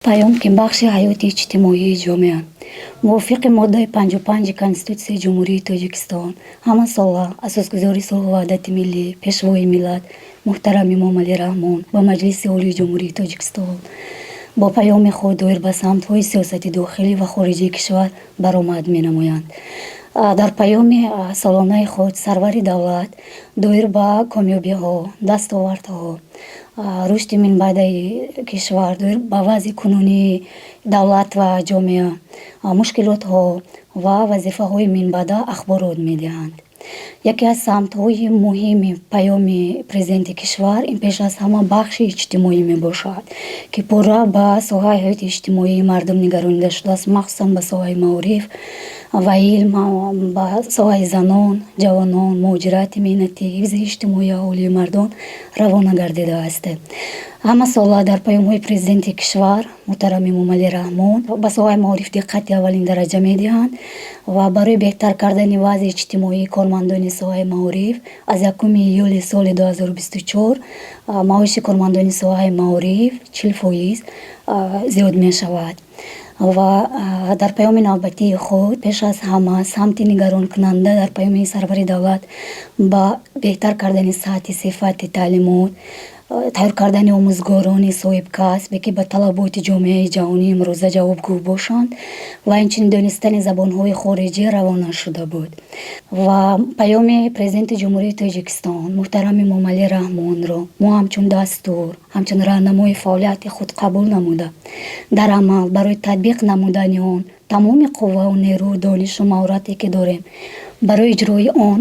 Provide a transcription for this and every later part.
Паём, ки бахши ҳаёти иҷтимоии ҷомеа мувофиқи моддаи 55-и Конститутсияи Ҷумҳурии Тоҷикистон, ҳамасола Асосгузори сулҳу ваҳдати миллӣ, Пешвои миллат муҳтарам Эмомалӣ Раҳмон ба Маҷлиси Олии Ҷумҳурии Тоҷикистон бо паёми худ доир ба самтҳои сиёсати дохилӣ ва хориҷии кишвар баромад менамоянд. Дар паёми солонаи худ сарвари давлат доир ба комёбиҳо, дастовардҳо, рушди минбаъдаи кишвар, доир ба вазъи кунунии давлат ва ҷомеа, мушкилотҳо ва вазифаҳои минбаъда ахборот медиҳанд. Яке аз самтҳои муҳими паёми президенти кишвар ин пеш аз ҳама бахши иҷтимоӣ мебошад, ки пурра ба соҳаи ҳаёти иҷтимоии мардум нигаронида шудааст, махсусан ба соҳаи маориф ва илм, ба соҳаи занон, ҷавонон, муҳоҷирати меҳнатӣ, ҳифзи иҷтимоии аҳолии мардон равона гардидааст. Ҳамасола дар паёмҳои президенти кишвар муҳтарам Эмомалӣ Раҳмон ба соҳаи маориф диққати аввалин дараҷа медиҳанд ва барои беҳтар кардани вазъи иҷтимоии кормандони соҳаи маориф аз 1 июли соли 2024 маоши кормандони соҳаи маориф 40% зиёд мешавад. Ва дар паёми навбатии худ пеш аз ҳама самти нигаронкунанда дар паёми сарвари давлат ба беҳтар кардани сатҳи сифати таълимот, тайёр кардани омӯзгорони соҳибкасбе, ки ба талаботи ҷомеаи ҷаҳонии имрӯза ҷавобгӯ бошанд, ва инчунин донистани забонҳои хориҷӣ равона шуда буд. Ва паёми Президенти Ҷумҳурии Тоҷикистон муҳтарам Эмомалӣ Раҳмонро мо ҳамчун дастур, ҳамчун раҳнамои фаъолияти худ қабул намуда, дар амал барои татбиқ намудани он тамоми қуввау нерӯ, донишу маҳорате, ки дорем, барои иҷрои он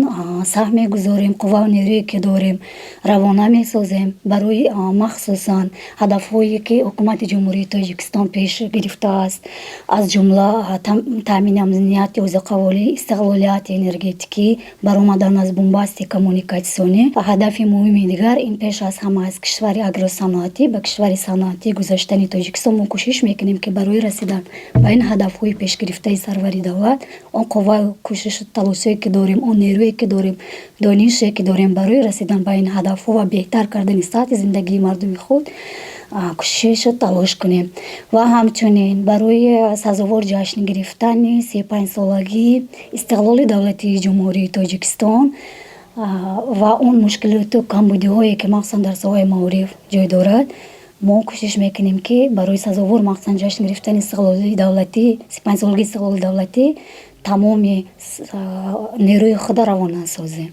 саҳм мегузорем, қуввау нерӯе, ки дорем, равона месозем. Барои махсусан ҳадафҳое, ки Ҳукумати Ҷумҳурии Тоҷикистон пеш гирифтааст, аз ҷумла таъмини амнияти озуқаворӣ, истиқлолияти энергетикӣ, баромадан аз бунбасти коммуникатсионӣ. Ҳадафи муҳими дигар ин пеш аз ҳама аз кишвари агросаноатӣ ба кишвари саноатӣ гузаштани Тоҷикистон. Мо кӯшиш мекунем, ки барои расидан ба ин ҳадафҳои пешгирифтаи сарвари давлат он қувваю кӯшишу талошое, ки дорем, он нерӯе, ки дорем, донише, ки дорем, барои расидан ба ин ҳадафҳо ва беҳтар кардани сатҳи зиндагии мардуми худ кӯшишу талош кунем. Ва ҳамчунин барои сазовор ҷашн гирифтани 35-солагии истиқлоли давлатии Ҷумҳурии Тоҷикистон ва он мушкилоту камбудиҳое, ки махсусан дар соҳаи маориф ҷой дорад, мо кӯшиш мекунем, ки барои сазовор махсусан ҷашн гирифтани истиқлоли давлатӣ, 35-солагии истиқлоли давлатӣ, тамоми нерӯи худро равона созем.